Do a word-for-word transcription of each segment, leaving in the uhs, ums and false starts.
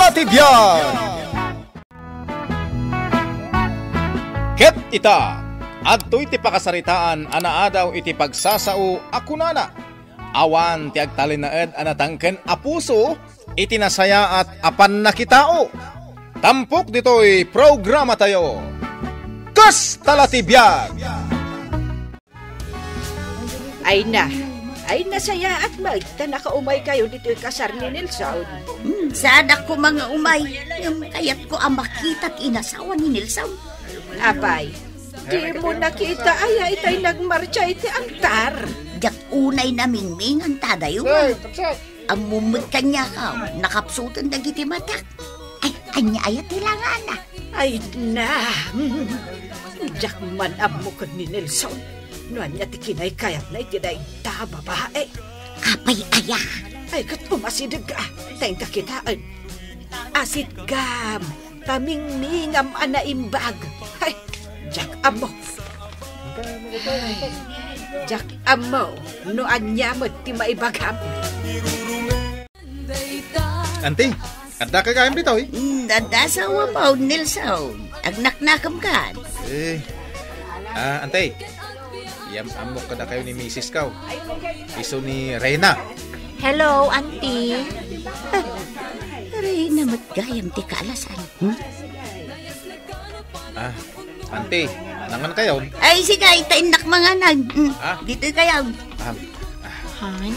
Ti biag. Ket ita, adtoy ti pakasaritaan a naadaw iti pagsasao a kunana, awan ti agtalinaed a natangken a puso iti nasayaat a pannakitao. Tampok ditoy programatayo. Kasta la ti biag! Ay na, ay nasayaat met ta nakaumaykayo ditoy kasar ni Nelson. Hmm, saanak koma nga umay. Ngem kayatko a makita ti inasawa ni Nelson. Apay, dimo nakita aya itay nagmartsa iti altar? Diak unay namingmingan ta adayo. Ammom met kaniak, nakapsuten dagiti matak. Ay, ania aya ti langana? Ay na, diak man ammo ken ni Nelson no ania ti kinaykayatna iti dayta a babae. Apay aya? Ay, ket umasideg, ah, ta inka kitaen. Asitgam, pamingmingam a naimbag. Ay, diak ammo. Ay, diak ammo no ania met ti maibagam. Anti, adda ka gayam ditoy? Hmm, adda sa umapaw, Nelson. Agnaknakemkan. Eh, ah, Anti, yam-ammok kadakayo ni misis ko. Isu ni Reyna. Hello, Auntie. Ah, Reyna met gayam ti kaalasan. Hmm? Ah, Auntie, nangan kayo? Ay, sige, ay, ta innak manganan. Hmm, Ah? ditoy kayo. Um, Han?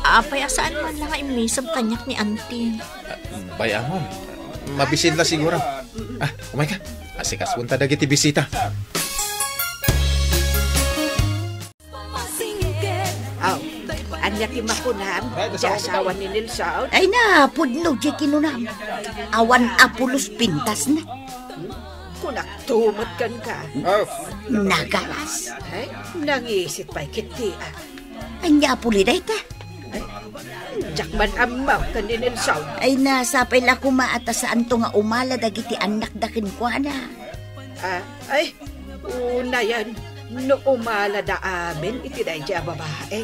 Apay a saan man lang nga immisem kaniak ni Auntie? Bay-amon. Mabisin la siguro. Ah, umay ka. Asikasuon ta dagiti bisita. Aw, ania ti makunam, ti asawa ni Nelson? Ay na, pudno diay kinunam. Awan a pulos pintasna. Kunak tumot kenka. Nagalas. Ay, nangisit pay ketdi, ah. Ania a puli dayta? Diak man ammo ken ni Nelson. Ay, na, sapay la koma a ta saanto nga umala dagiti annakda kenkuana. Ah, ay, unayen, no umalada amin iti daydiay a babae.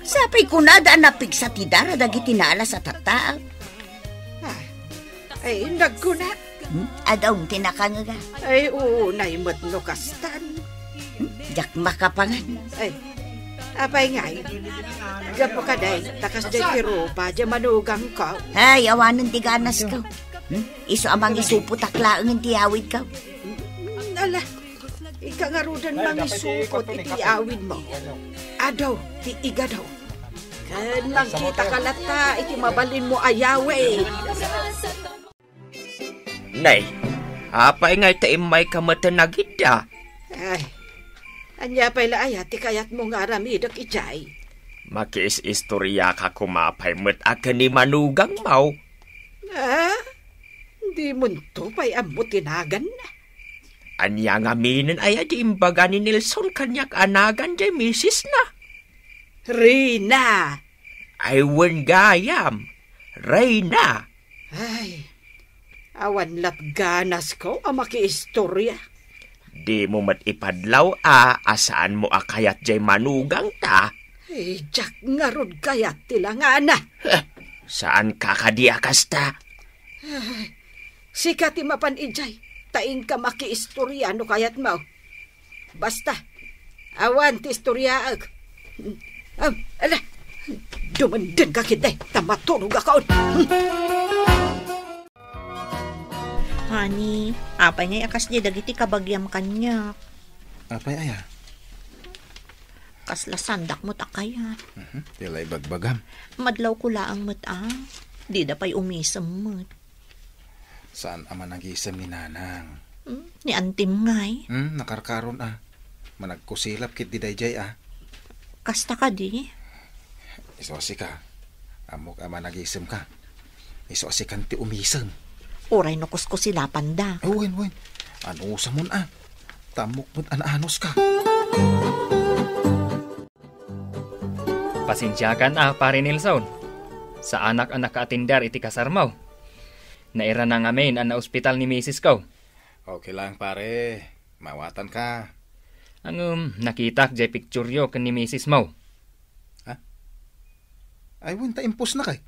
Sapay kunada a napigsa ti dara dagiti nalas a tattaak. Ah, ay, nagkuna. Hmm? Adda ti nakangngeg. Ay, unay met no kastan. Hmm? Diak makapangan. Ay, apay ngay? Gapu kadi, ta kasdiay ti rupa, diay manugangko. Ay, awanen ti ganasko. Hmm? Isu a mangisupotak laengen ti awidko. Hmm, ala, ika ngaruden mangisupot iti awidmo. Adu ti igadu. Ken mangkitaka latta iti mabalinmo a yawid. Nay, apay ngay ta immayka met a nagidda? Ay, ania pay la aya ti kayatmo nga aramidek idiay? Makiis-istoriaka koma pay met a ken ni manugangmo. Ah? Dimonto pay ammo ti naganna? Ania ngamin aya ti imbaga ni Nelson kaniak a nagan diay misisna? Reyna! Ay, wen gayam, Reyna! Ay, awan lat ganasko a makiistoria. Dimo met ipadlaw a, a saanmo a kayat diay manugangta? Ay, diak ngarud kayat ti langana. Heh, saanka kadi a kasta? Ay, sika ti mapan idiay, ta inka makiistoria no kayatmo. Basta, awan ti istoriaek. Am, ala, dumendenka ketdi, ta maturogakon. Honey, apay ngay a kasdi dagiti kabagiam kaniak? Apay aya? Kasla saandak met a kayat. Mhm, ti la ibagbagam. Madlawko laeng met a. Dida pay umisem met. Saan a managisem ni Nanang? Hmm, ni Antim ngay. Hmm, nakarkaron a. Managkusilap ketdi daydiay a. Kasta kadi? Isu a sika. Ammok a managisemka. Isu a sikan ti umisem. Uray no kuskusilapanda. Ay, wen, wen. Anusamon a. Ta ammok met a naanuska. Pasensiakan a, Pare Nelson. Saanak a nakaatender iti kasarmo. Nairana ngamin a naospital ni misisko. Okay lang, pare. Maawatanka. Ngem, nakitak diay pictureyo ken ni misismo. Ha? Ay, wen, ta impostnaka.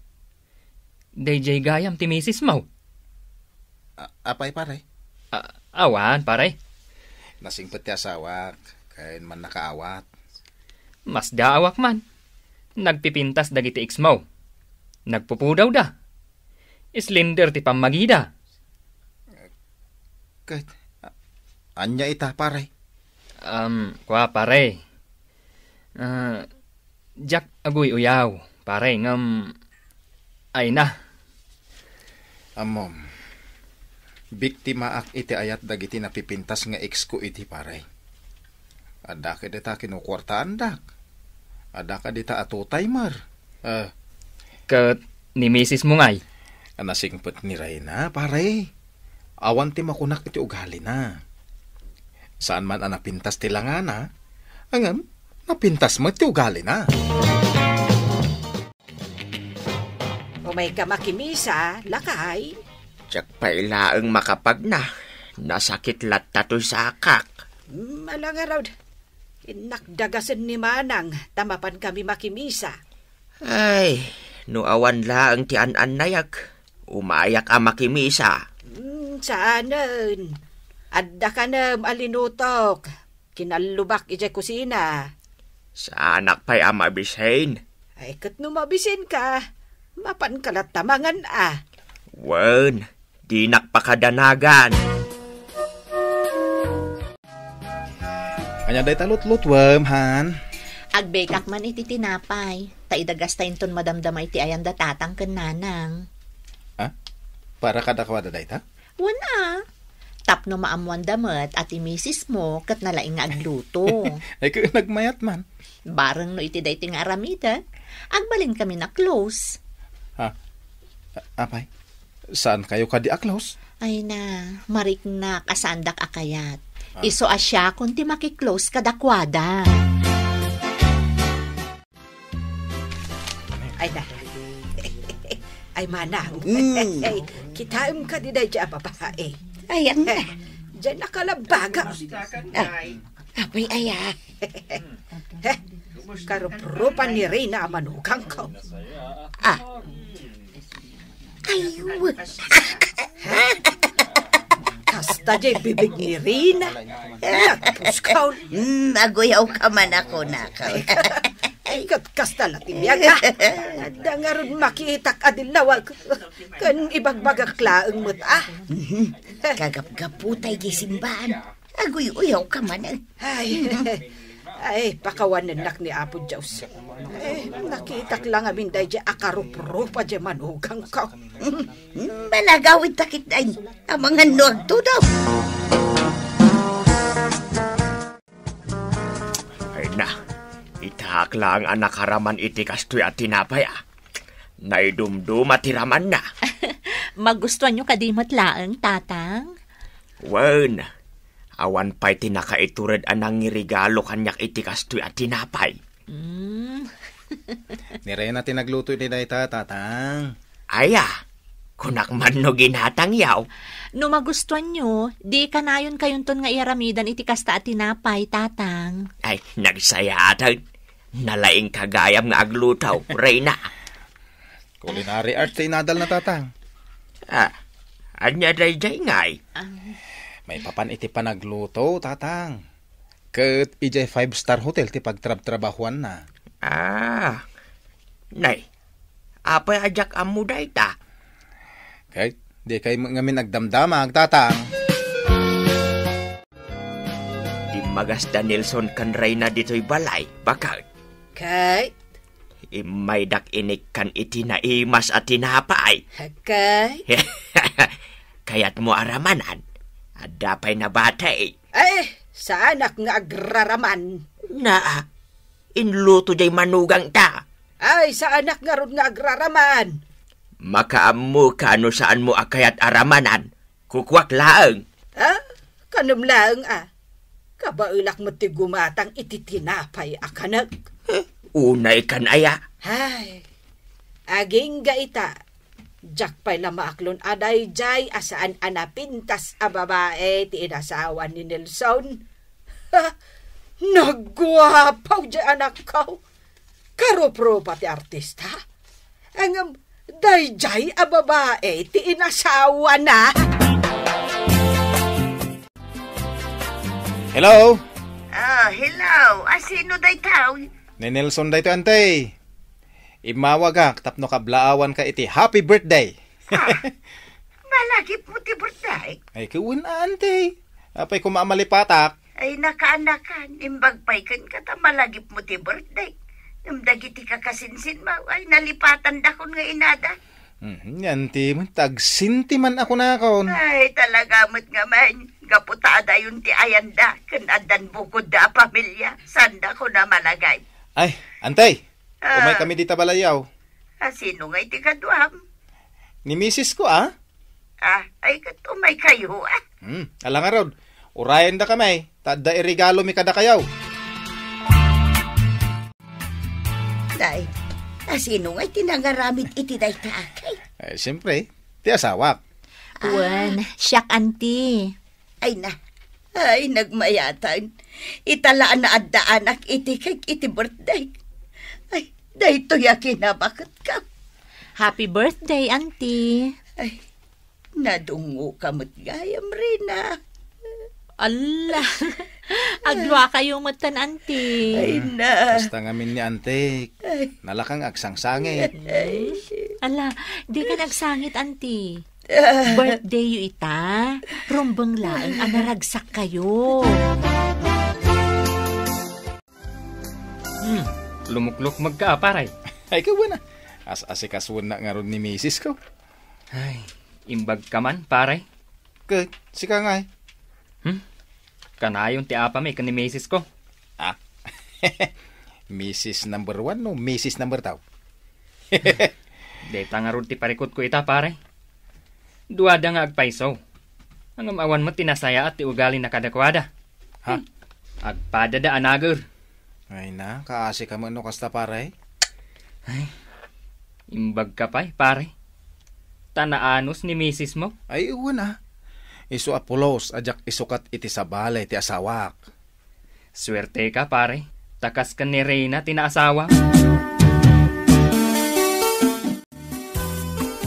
Daydiay gayam ti misismo. A-, apay, pare? A-, awan, pare. Nasingpet ti asawak, ken mannakaawat. Masdaawak man. Nagpipintas dagiti ex-mo. Nagpupudawda. Slender ti pammagida. Ket, a-, ania ita, pare? Um, kua, pare. Ah, diak aguy-uyaw, pare, ngem, ay na. Ammom, biktimaak iti ayat dagiti napipintas nga ex-ko idi, pare. Adda kadita kinukuartaandak. Adda kadita a two-timer. Eh. Ket ni misis mo ngay? A nasingpet ni Reyna, pare. Awan ti makunak iti ugalina. Saan man a napintas ti langana, ngem napintas met ti ugalina. Umayka makimisa, lakay? Diak pay laeng makapagna. Nasakit latta toy sakak. Mm, ala ngarud. Innak dagasen ni Manang ta mapan kami makimisa. Ay, no awan laeng ti an-annayag, umayak a makimisa. Mm, saanen. Adda kanem a linutok. Kinallubak idiay kusina. Saanak pay a mabisin? Ay, ket no mabisinka, mapanka latta mangan a. Wen, dinak pakadanagan. Ania dayta lutlutuem, han? Agbekak man iti tinapay, ta idagasta inton madamdama iti ayan da tatang ken nanang. Ah? Para kadakuada dayta? Wen a. Tapno maammuanda met a ti misis mo ket nalaing nga agluto. Ay, ket nagmayat man. Bareng no iti daytoy nga aramiden, agbalin kami na close. Ha? A-, apay? Saan kayo kadi a close? Ay na, mariknak a saandak a kayat. Ah. Isu a siakon ti maki-close kadakuada. Ay na. Ay, manang. Mm. Kitaem kadi daydiay a babae. Ay, ang Eh, diyan nakalabaga. Ah, apay aya. Eh, karuprupan ni Reyna a manugangko. Ah. Ay, wa- Kasta diay bibig ni Reyna. Nagpuskaw. Mm, aguyaw ka man ako, nakaw. Ay, kat-, kasta la ti biag, ah. Adda ngarud makitak a dillawag. Ken ibagbagak laeng met, ah. Mhm. Kagapgapu tay di simbahan. Aguy-uyaw ka man, eh. Ay, ay, pakawanennak ni Apo Dios. Eh, nakitak la ngamin daydiay a karuprupa diay manugangko. Malagawid ta kitay. Amangan no agtudo. Ay na, itaak laeng a nakaraman iti kastoy a tinapay, a. Naidumduma ti ramanna. Magustuanyo kadi met laeng, Tatang? Wen, awan pay ti nakaitured a nangirigalo kaniak iti kastoy a tinapay. Mm. Ni Reyna ti nagluto iti dayta, Tatang. Aya, kunak man no ginatangyaw. No magustuanyo, di kanayon kayonton nga iaramidan iti kasta a tinapay, Tatang. Ay, nagsayaaten. Nalaingka gayam nga agluto, Reyna. Culinary arts ti inadalna, Tatang. Ah, ania daydiay ngay? Ah. Maipapan iti panagluto, Tatang. Ket idiay five-star hotel ti pagtrabtrabahuanna. Ah. Nay, apay a diak ammo dayta? Ket dikay met ngamin agdamdamag, Tatang. Dimmagas da Nelson ken Reyna ditoy balay, baket. Ket? Immaydak inikkan iti naimas a tinapay. Ket? Kayatmo a ramanan? Adda pay nabati. Ay, saanak nga agraraman. Naa, inluto diay manugangta. Ay, saanak ngarud nga agraraman. Makaammoka no saanmo a kayat a ramanan. Kukuak laeng. Ah, kanem laeng a. Kabaelak met ti gumatang iti tinapay a kanek. Eh, unay kan aya? Ay, agingga ita. Diak pay la maaklon a daydiay a saan a napintas a babae ti inasawa ni Nelson. Ha? Nagguapaw diay anakko. Karuprupa ti artista. Ngem, Daydiay a babae ti inasawana. Hello? Ah, hello. Ah, sino daytoy? Ni Nelson daytoy, ante. Immawagak tapno kablaawanka iti happy birthday. Ah, malagipmo ti birthday? Ay, kawen, ante. Apay koma a malipatak? Ay, nakaanakan, imbag pay kenka ta malagipmo ti birthday. Ngem dagiti kakasinsinmo, ay, nalipatandakon nga inada. Mhm, yan ti met, agsinti man a kunakon. Ay, talaga met ngamin, gapu ta adayon ti ayanda, ken addan bukodda a pamilia, saandakon a malagip. Ay, ante, Ah. Umay kami dita balayyo. Ah, sino ngay ti kaduam? Ni misis ko, ah. Ah, ay, ket umay kayo, ah. Hmm, ala ngarud. Urayenda kami, ta adda iregalomi kadakayo. Day, ah, sino ngay ti nangaramid iti dayta, akay? Eh, siyempre, ti asawak. Ah. Wen, siak, anti. Ay na, ay, nagmayatan. Ita la a naaddaanak iti cake iti birthday. Ay, daytoy a kinabaket ka. Happy birthday, auntie. Ay, nadungngoka met gayam, Rina. Ala, agluakayo metten, auntie. Ay na. Kasta ngamin ni antik. Ay. Nalakang agsangsangit. Ay. Ala, di ka nagsangit, auntie. Birthday yo ita. Rumbeng laeng a naragsak kayo. Hmm, lumuklukmeg ka, a, pare. Ay, kawen a. As-asikasuennak ngarud ni misis ko. Ay, imbag ka man, pare. Ket, sika ngay? Hmm? Kanayon ti apami ken ni misis ko. Ah? Misis number one no misis number two? Dayta ngarud ti parikutko ita, pare. Duada nga agpayso. Ngem awan met ti nasayaat ti ugalina kadakuada. Ha? Hmm. Agpadada a nager. Ay na, kaasi ka met no kasta, pare. Ay, imbag ka pay, pare. Ta naanus ni misis mo? Ay, wen a. Isu a pulos a diak isukat iti sabali ti asawak. Suerte ka, pare. Ta kas ken ni Reyna ti naasawa.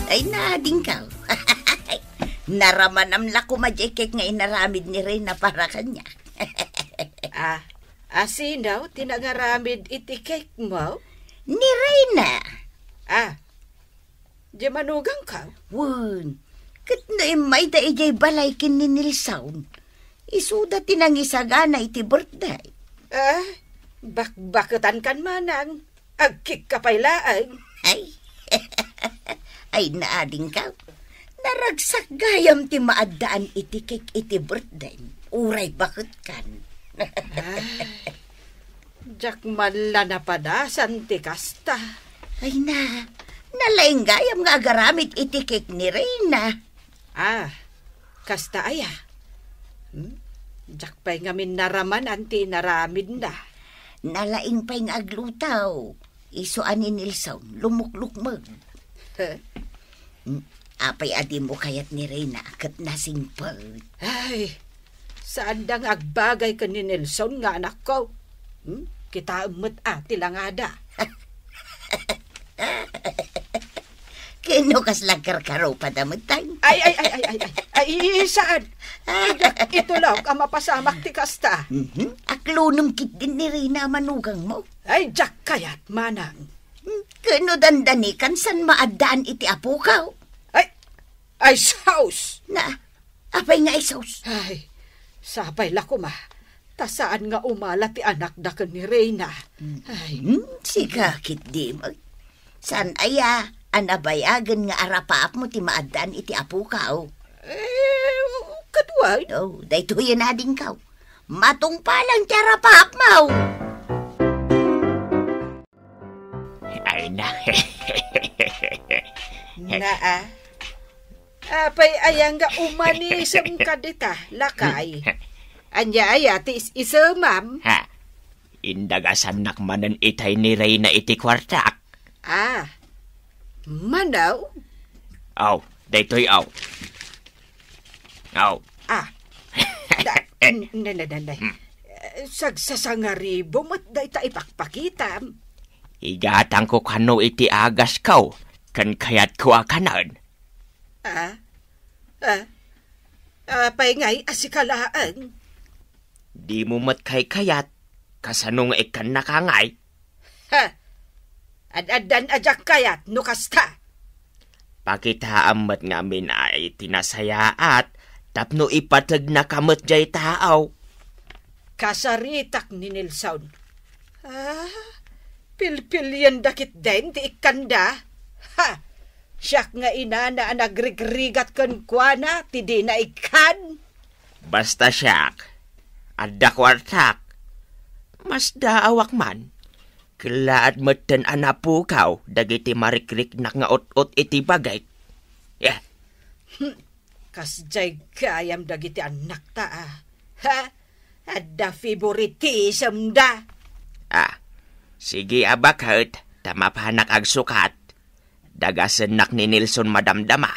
Ay, naadingkaw. Naramanam la koma diay cake nga inaramid ni Reyna para kaniak. Ah, a, sino ti nangaramid iti cake mo? Ni Reyna. Ah, di manugangkaw? Wen, ket no immayda idiay balay ken ni Nelson, isuda ti nangisagana iti birthday. Ah, bakbaketankan, manang. Agcake ka pay laeng. Ay. Ay, naadingkaw. Naragsak gayam ti maaddaan iti cake iti birthday. Uray baketkan. Ay, diak man la napadasan ti kasta. Ay na, nalaing gayam nga agaramid iti cake ni Reyna. Ah, kasta aya? Hmm? Diak pay ngamin naraman ti inaramidna. Nalaing pay nga aglutaw. Isu a ni Nelson, lumuklukmeg. Hmm? Apay a dimo kayat ni Reyna ket nasingpet? Ay, saanda nga agbagay ken ni Nelson nga anakko. Hmm? Kitaem met a ti langada. Ken no kasla karkarupada met, tay? Ay, ay, ay, ay, ay, ay, ay, i-, i-, saan? Ay, itulok a mapasamak ti kasta. Mhm. Aklonem ketdin ni Reyna a manugangmo. Ay, diak kayat, manang. Hmm, ken no dandanikan san maaddaan iti apokaw? Ay, ay, sus! Na, apay nga isus? Ay, sapay la koma, ta saan nga umala ti anakda ken ni Reyna. Ay. Hmm, sika ketdi met. Saan aya a nabayagen nga arapaapmo ti maaddaan iti apokaw? Eh, kaduay. Oh, daytoy a nadingkaw. Matungpalan ti arapaapmo. Ay na. Naa. Apay aya nga umanisem kadita, lakay? Ania aya ti is-isemam? Ha? Indagasannak manen itay ni Reyna iti kuartak. Ah. Manaw? Aw, daytoy aw. Aw. Ah. Da, n-, n-, n-, n-, Hmm. Eh, sagsasangaribo met dayta ipakpakitam. Igatangko kano iti agasko. ken kayatko a kanen. Ah? Ah? Apay ngay a sika laeng? Dimo met kaykayat, kasano nga ikkannaka ngay? Ha! Ad-addan a diak kayat no kasta. Pakitaam met ngamin a iti nasayaat tapno ipategnaka met jay tao. Kasaritak ni Nelson. Ah, pilpilienda ketdin ti ikkanda. Ha! Siak nga inana a nagrigrigat kenkuana ti dina ikkan. Basta siak, adda kuartak. Masdaawak man. Kellaat metten a napukaw dagiti marikriknak nga ut-ot iti bagik. Eh. Kasdiay gayam dagiti annakta, a. Ha? Adda favoritismda. Ah, sige a baket, ta mapanak agsukat. Dagasennak ni Nelson madamdama.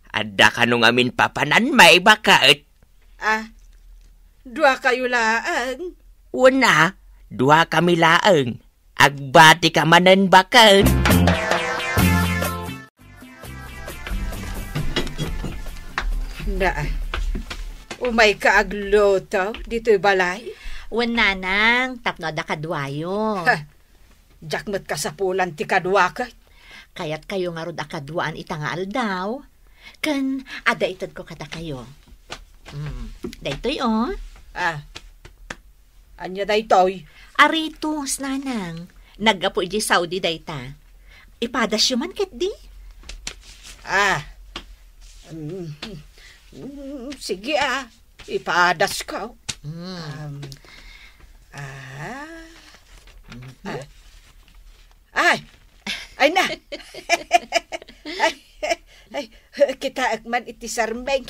Adda kano ngamin papanan, may baket. Ah, dua kayo laeng? Una, dua kami laeng. Agbati ka manen, baket. Na, umay ka agluto ditoy balay? Wen, nanang, tapno adda kaduayo. Ha, diak met kasapulan ti kaduak. Kayat kayo ngarud a kaduaan ita nga aldaw. Ken adda itedko kadakayo. Mm, daytoy, oh. Ah, ania daytoy? Aritos, nanang. Naggapu idiay Saudi dayta. Ipadasyo man ketdi? Ah. Mm, mm, sige, ah. Ipadasko. Mm. Um, ah. Mhm. Ah. Ay! Ay na! Ay, ay, kitaek man iti sarmeng.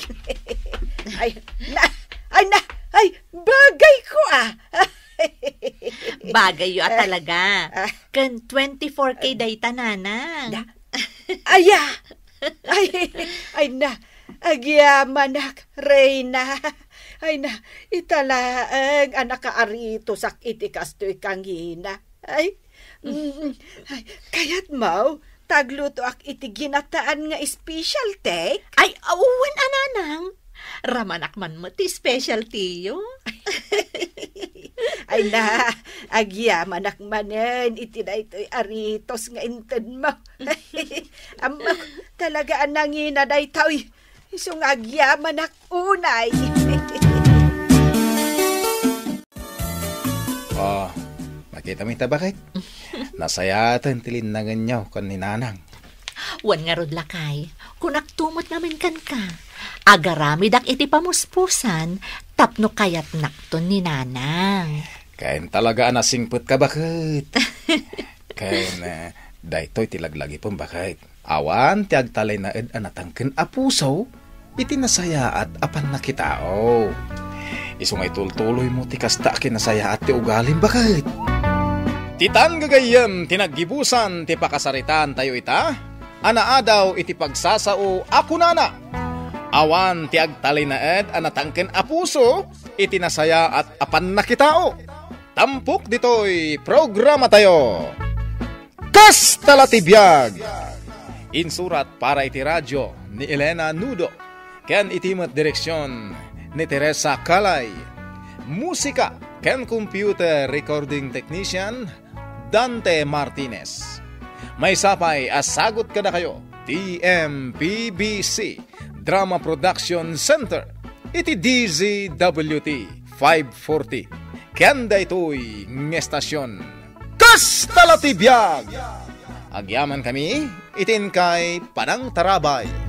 Ay, na! Ay na! Ay, bagay ko, ah! Bagay yo a talaga. Ah. Ken twenty-four K dayta, nanang. Na. Aya! Ay, ay na! Agyamanak, Reyna! Ay na, ita laeng a nakaaritosak iti kastoy kangina. Ay, mm, ay, kayatmo, taglutoak iti ginataan nga specialty? Ay, awan a, nanang. Ramanak man met ti specialty yo. Ay na, agyamanak manen iti daytoy aritos nga intedmo. Ammok, talaga a nangina daytoy. Isu nga agyamanak unay. Oh, makita mo ita, baket? Nasayaten ti linnangenyo ken ni Nanang. Wen ngarud, lakay, kunak tumot ngamin kenka. Agaramidak iti pamuspusan tapno kayatnakton ni Nanang. Ken talaga a nasingpet ka, baket. Ken, eh, daytoy ti laglagipem, baket. Awan ti agtalinaed a natangken a puso iti nasayaat a pannakitao. Isu nga itultuloymo ti kasta a kinasayaat ti ugalim, baket. Ti tan gagayyem ti naggibusan ti pakasaritaantayo ita, a naadaw iti pagsasao a kunana, awan ti agtalinaed a natangken a puso iti nasayaat a pannakitao. Tampok ditoy programatayo. Kasta la ti biag! Insurat para iti radio ni Elena Nudo, ken iti met direksion ni Teresa Calay. Musika ken computer recording technician, Dante Martinez. Maysa pay a sagut kadakayo ti M P B C Drama Production Center iti D Z W T five forty. Ken daytoy nga estasion, Kasta la ti biag! Agyamankami iti inkay panangtarabay.